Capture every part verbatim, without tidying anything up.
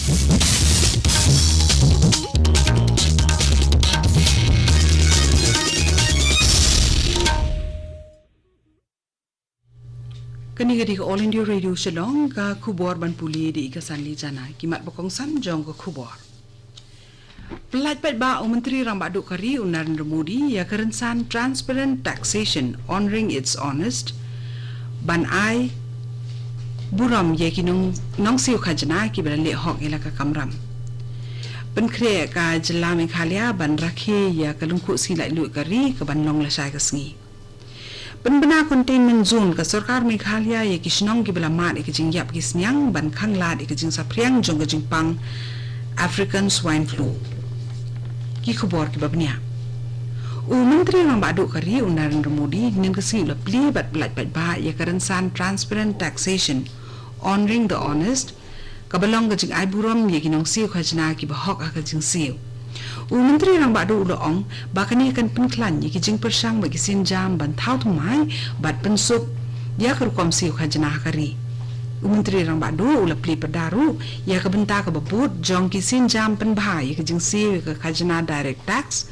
Kane ka dei ka All India Radio Shillong, ka khubor ban pule da i Kasanli Jana. Ki mat ba kongsan jong ka khubor. Pyllait paidbah u Myntri Rangbah Duh ka ri u Narendra Modi ïa ka rynsan Transparent Taxation, Honoring Its Honest, ban ai burom ïa ki nong, nongsiew khajna kiba la leh hok ïa la ka kamram. Pynkhreh ka jylla Meghalaya ban rakhe ïa ka lyngkhuh sngi laitluid ka ri kaban long lashai ka sngi. Pynbna containment zone, ka sorkar Meghalaya ïa ki shnong kiba la mad ïa ka jingïap ki sniang ban khanglad ïa ka jingsaphriang jong ka jingpang African Swine Flu. Ki khubor kiba bniah. U Myntri Rangbah Duh ka ri u Narendra Modi hynnin ka sngi u la plie bad pyllait paidbah ïa ka rynsan Transparent Taxation, Honoring the Honest, kaba long ka jingai burom ïa ki nongsiew khajna kiba hok ha ka jingsiew. U Myntri Rangbah Duh u la ong ba kane kan pynkhlaiñ ïa ki jingpyrshang bad ki sienjam ban thaw thymmai bad pynsuk ïa ka rukom siew khajna ha ka ri. U Myntri Rangbah Duh u la plie pyrda ruh ïa ka bynta kaba bud jong ki sienjam pynbha ïa ka jingsiew ïa ka khajna direct tax,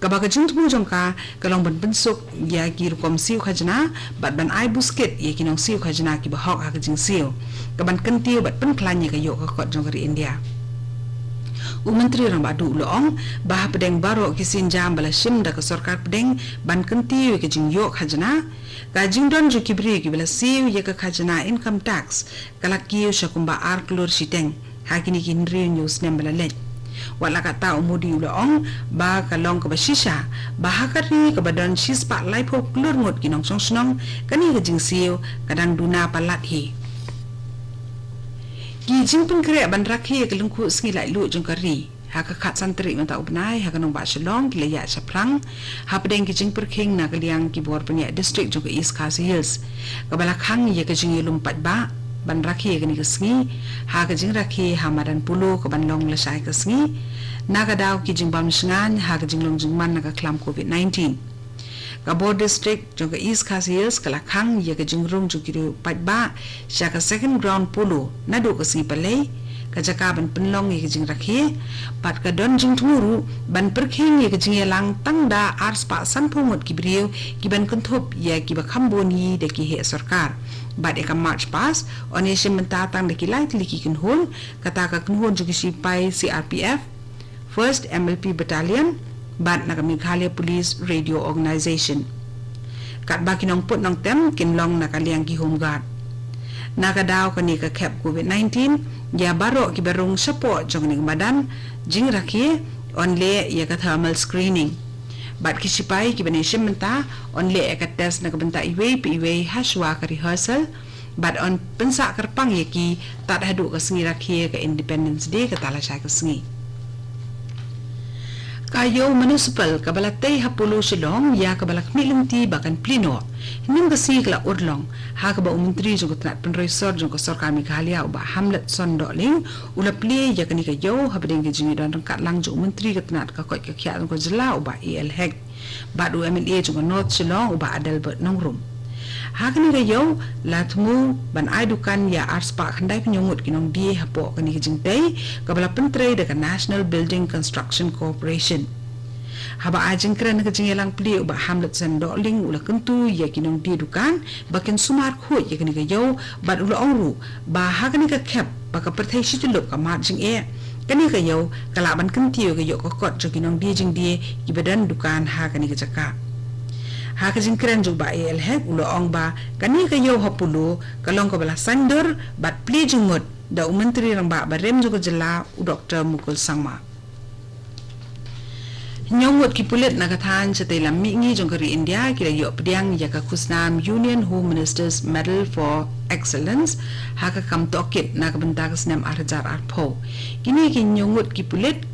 kaba ka jingthmu jong ka ka long ban pynsuk ïa ki rukom siew khajna bad ban ai buskit ïa ki nongsiew khajna kiba hok ha ka jingsiew, kaban kyntiew bad pynkhlaiñ ïa ka ïoh ka kot jong ka ri India. U Myntri Rangbah Duh u la ong ba hapdeng baroh ki sienjam ba la shim da ka sorkar pdeng ban kyntiew ïa ka jingïoh khajna, ka jingdon jong ki briew kiba la siew ïa ka khajna income tax ka la kiew sha kumba ar klur shiteng ha kine ki hynriew hynñiew snem ba la leit. Wat la katta, u Modi u la ong ba ka long kaba shisha ba ha ka ri kaba don shispah laiphew klur ngut ki nongshong shnong, kane ka jingsiew ka dang duna palat hi. Ki jingpynkhreh ban rakhe ïa ka lyngkhuh sngi laitluid jong ka ri ha ka khatsan tarik mynta u bnai ha ka nongbah Shillong ki la ïaid shaphrang hapdeng ki jingpyrkhing na ka liang ki bor bniah district jong ka East Khasi Hills, kaba la khang ïa ka jingïalum paidbah ban rakhe ïa kane ka sngi ha ka jingrakhe ha madan Polo kaban long lashai ka sngi, na ka daw ki jingbam shngaiñ ha ka jinglong jingman na ka khlam covid nineteen. Ka bor district jong ka East Khasi Hills ka la khang ïa ka jingrung jong ki riew paidbah sha ka Second Ground Polo naduh ka sngi Palei, ka jaka ban pynlong ïa ka jingrakhe, bad ka don jingthmu ruh ban pyrkhing ïa ka jingïalang tang da arspah sanphew ngut ki briew kiban kynthup ïa kiba kham bun hi da ki heh sorkar. Bad ïa ka March Past yn ïashim bynta tang da ki lai tylli ki kynhun, kata ka kynhun jong ki shipai C R P F, First M L P Battalion, bad na ka Meghalaya Police Radio Organization. Katba ki nongput nongtem kin long na ka liang ki Home Guard. Na ka daw kane ka khep covid nineteen, ïa baroh kiba rung shapoh jong kane ka madan jingrakhe yn leh ïa ka thermal screening. Bad ki shipai kiban ïashim bynta yn leh ïa ka test na ka bynta iwei pa iwei hashwa ka rehearsal, bad yn pynsah kyrpang ïa ki tad haduh ka sngi rakhe ka Independence Day kata lashai ka sngi. Ka Ïew Municipal kaba la tei ha Polo Shillong ïa kaba la khmih lynti ba kan plie noh, hynnin ka sngi ka la urlong, ha kaba u Myntri jong ka tnad pynroi sor jong ka Sorkar Meghalaya u Bah Hamletson Dohling u la plie ïa kane ka ïew hapdeng ka jingïadon ryngkat lang jong u Myntri ka tnad ka koit ka khiah jong ka jylla u Bah A L Hek bad u M L A jong ka North Shillong u Bah Adelbert Nongrum. Ha kane ka ïew la thmu ban ai dukan ïa arspah khyndai phew hynñiew ngut ki nongdie hapoh kane ka jingtei kaba la pyntrei da ka National Building Construction Corporation. Haba ai jingkren ha ka jingïalang plie u Bah Hamletson Dohling u la kyntu ïa ki nongdie dukan ba kin sumar khuid ïa kane ka ïew bad u la ong ruh ba ha kane ka khep ba ka pyrthei shi tyllup ka mad jingeh, kane ka ïew ka lah ban kyntiew ïa ka ïoh ka kot jong ki nongdie jingdie kiba don dukan ha kane ka jaka. Ha ka jingkren jong u Bah A L Hek u la ong ba kane ka ïew ha Polo ka long kaba la saiñdur bad plie jingmut da u Myntri Rangbah barim jong ka jylla u Doktor Mukul Sangma. Hynñiew ngut ki pulit na ka thaiñ shatei lam mihngi jong ka ri India ki la ïoh pdiang ïa ka khusnam Union Home Minister's Medal for Excellence ha ka kam tohkit na ka bynta ka snem ar hajar arphew. Kine ki hynñiew ngut ki pulit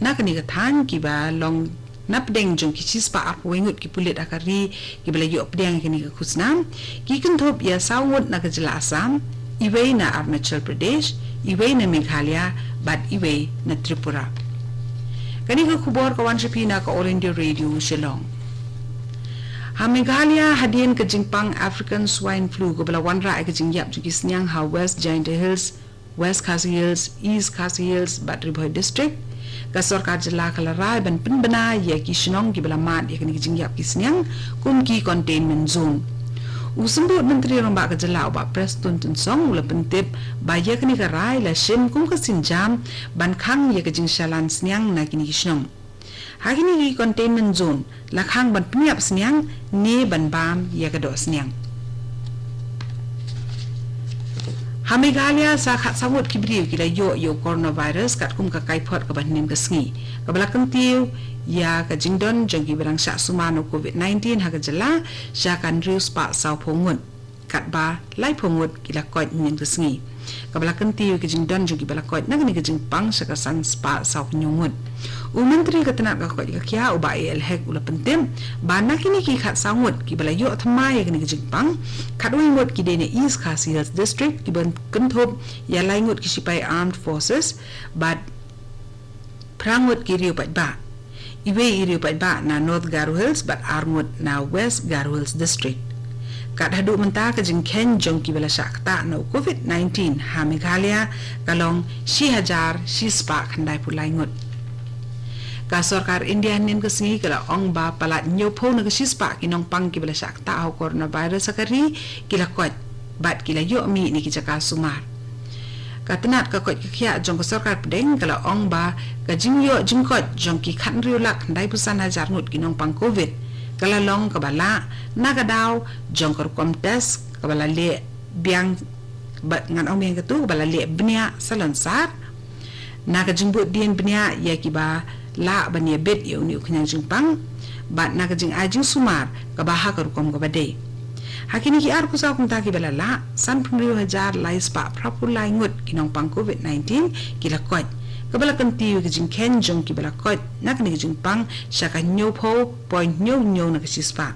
na kane ka thaiñ kiba long napdeng jong ki shispah arphew wei ngut ki pulit ha ka ri kiba la ïoh pdiang ïa kane ka khusnam, ki kynthup ïa saw ngut na ka jylla Assam, iwei na Arunachal Pradesh, iwei na Meghalaya bad iwei na Tripura. Kane ka khubor ka wan sha phi na ka All India Radio Shillong. Ha Meghalaya, hadien ka jingpang African Swine Flu kaba la wanrah ïa ka jingïap jong ki sniang ha West Jaintia Hills, West Khasi Hills, East Khasi Hills bad Ri Bhoi District. Ka sorkar jylla ka la rai ban pynbna ïa ki shnong kiba la mad ïa kine ki jingïap ki sniang kum ki containment zone. U Symbud Myntri Rangbah ka jylla u Bah Prestone Tynsong u la pyntip ba ïa kane ka rai la shim kum ka sienjam ban khang ïa ka jingshalan sniang na kine ki shnong. Ha kine ki containment zone la khang ban pynïap sniang ne ban bam ïa ka doh sniang. Ha Meghalaya sa khatsaw ngut ki briew ki la ïoh ïa u coronavirus katkum ka kaiphod kaba hynnin ka sngi, kaba la kyntiew ïa ka jingdon jong kiba dang shah sumar na u covid nineteen ha ka jylla sha ka hynriew spah saw phew ngut. Katba laiphew ngut ki la koit hynnin ka sngi, kaba la kyntiew ïa ka jingdon jong kiba la koit na kane ka jingpang sha ka san spah saw phew hynñiew ngut. U Myntri ka tnat ka koit ka khiah u Bah A L Hek u la pyntip ba na kine ki khatsaw ngut kiba la ïoh thymmai ïa kane ka jingpang, khatwei ngut ki dei na East Khasi Hills District kiba kynthup ïa lai ngut ki shipai Armed Forces bad phra ngut ki riew paidbah. Iwei i riew paidbah na North Garo Hills bad ar ngut na West Garo Hills District. Kat haduh mynta ka jingkheiñ jong kiba la shah ktah na u covid nineteen ha Meghalaya ka long shi hajar shi spah khyndai phew lai ngut. Ka sorkar India hynnin ka sngi ka la ong ba palat hynñiew phew na ka shi spah ki nongpang kiba la shah ktah ha u coronavirus ha ka ri ki la koit bad ki la ïoh mih na ki jaka sumar. Ka tnat ka koit ka khiah jong ka sorkar pdeng ka la ong ba ka jingïoh jingkoit jong ki khathynriew lak khyndai phew san hajar ngut ki nongpang covid ka la long kaba lah na ka daw jong ka rukom test kaba la leh biang, ba ngan ong biang katu, kaba la leh bniah salonsar, na ka jingbud dien bniah ïa kiba lah ban ïabit ïa une u khñiang jingpang bad na ka jingai jingsumar kaba ha ka rukom kaba dei. Ha kine ki arphew saw kynta kiba la lah, sanphew hynriew hajar lai spah phra phew lai ngut ki nongpang covid nineteen ki la koit, kaba la kyntiew ïa ka jingkheiñ jong kiba la koit na kane ka jingpang sha ka hynñiew phew point hynñiew hynñiew na ka shi spah.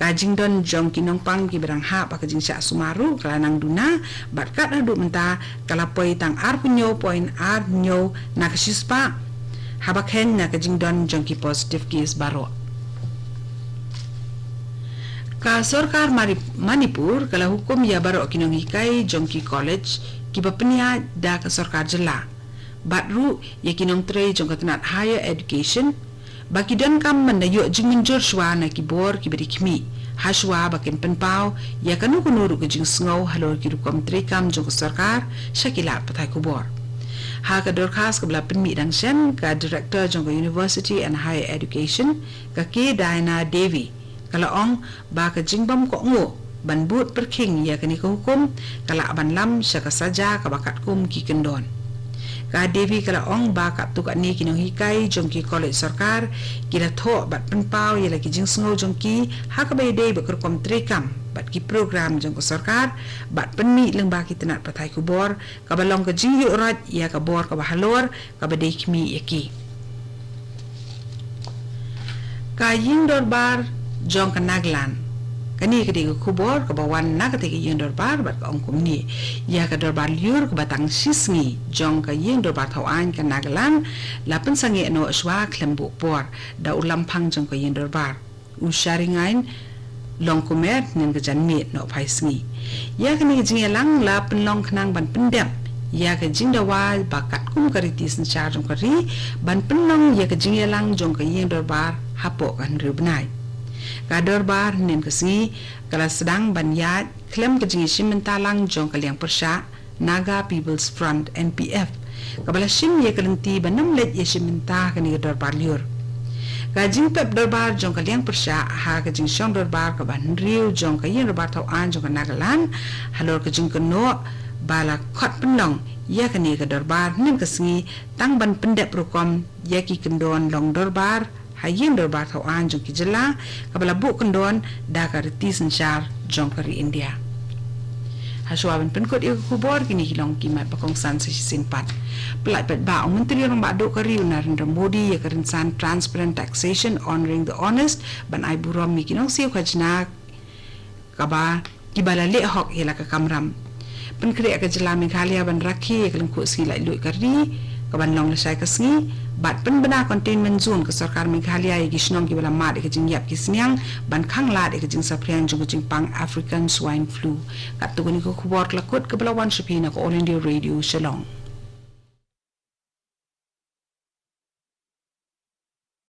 Ka jingdon jong ki nongpang kiba dang hap ha ka jingshah sumar ruh ka la nang duna bad kat haduh mynta ka la poi tang arphew hynñiew point ar hynñiew na ka shi spah haba kheiñ na ka jingdon jong ki positive case baroh. Ka sorkar Mari-, Manipur ka la hukum ïa baroh ki nonghikai jong ki college kiba pynïaid da ka sorkar jylla bad ruh ïa ki nongtrei jong ka tnat higher education ba ki donkam ban da ïoh jingmynjur shuwa na ki bor kiba dei khmih, ha shuwa ba kin pynpaw ïa kano kano ruh ka jingsngew halor ki rukom treikam jong ka sorkar sha ki lad pathai khubor. Ha ka dorkhas kaba la pynmih dang shen, ka director jong ka University and Higher Education, ka K Diana Devi, ka la ong ba ka jingbym kohnguh ban bud pyrkhing ïa kane ka hukum ka lah ban lam sha ka saja kaba katkum ki kyndon. Ka Devi ka la ong ba katto katne ki nonghikai jong ki college sorkar ki la thoh bad pynpaw ïa la ki jingsngew jong ki ha kaba ïadei bad ka rukom treikam bad ki program jong ka sorkar bad pynmih lyngba ki tnat pathai khubor kaba long ka jingïuhroit ïa ka bor kaba halor kaba dei khmih ïa ki. Ka ïing dorbar jong ka Nagaland. Kane ka dei ka khubor kaba wan na katei ka ïing dorbar bad ka ong kumne: ïa ka dorbar lyiur kaba tang shi sngi jong ka ïing dorbar thaw aiñ ka Nagaland la pynsangeh noh shuwa khlem buh por da u lamphang jong ka ïing dorbar, u Sharingain Longkumer, hynnin ka janmiet nohphai sngi. Ïa kane ka jingïalang la pynlong khnang ban pyndep ïa ka jingdawa ba katkum ka riti synshar jong ka ri ban pynlong ïa ka jingïalang jong ka ïing dorbar hapoh ka hynriew bnai. Ka dorbar hynnin ka sngi ka la sdang ban ïaid khlem ka jingïashim bynta lang jong ka liang pyrshah Naga People's Front, N P F, kaba la shim ïa ka lynti ban ym leit ïashim bynta ha kane ka dorbar lyiur. Ka jingpep dorbar jong ka liang pyrshah ha ka jingshong dorbar kaba hynriew jong ka ïing dorbar thaw aiñ jong ka Nagaland halor ka jingkynnoh ba la khot pynlong ïa kane ka dorbar hynnin ka sngi tang ban pyndep rukom ïa ki kyndon long dorbar ha ïing dorbar thaw aiñ jong ki jylla kaba la buh kyndon da ka riti synshar jong ka ri India. Ha shuwa ban pynkut ïa ka khubor, kine ki long ki mat ba kongsan sa shisien pat. Pyllait paidbah, u Myntri Rangbah Duh ka ri u Narendra Modi ïa ka rynsan Transparent Taxation, Honouring the Honest ban ai burom ïa ki nongsiew khajna kaba, kiba la leh hok ïa la ka kamram. Pynkhreh ka jylla Meghalaya ban rakhe ïa ka lyngkhuh sngi laitluid ka ri kaban long lashai ka sngi, bad pynbna containment zone ka sorkar Meghalaya ïa ki shnong kiba la mad ïa ka jingïap ki sniang ban khanglad ïa ka jingsaphriang jong ka jingpang African Swine Flu. Katto katne ka khubor la kut kaba la wan sha phi na ka All India Radio Shillong.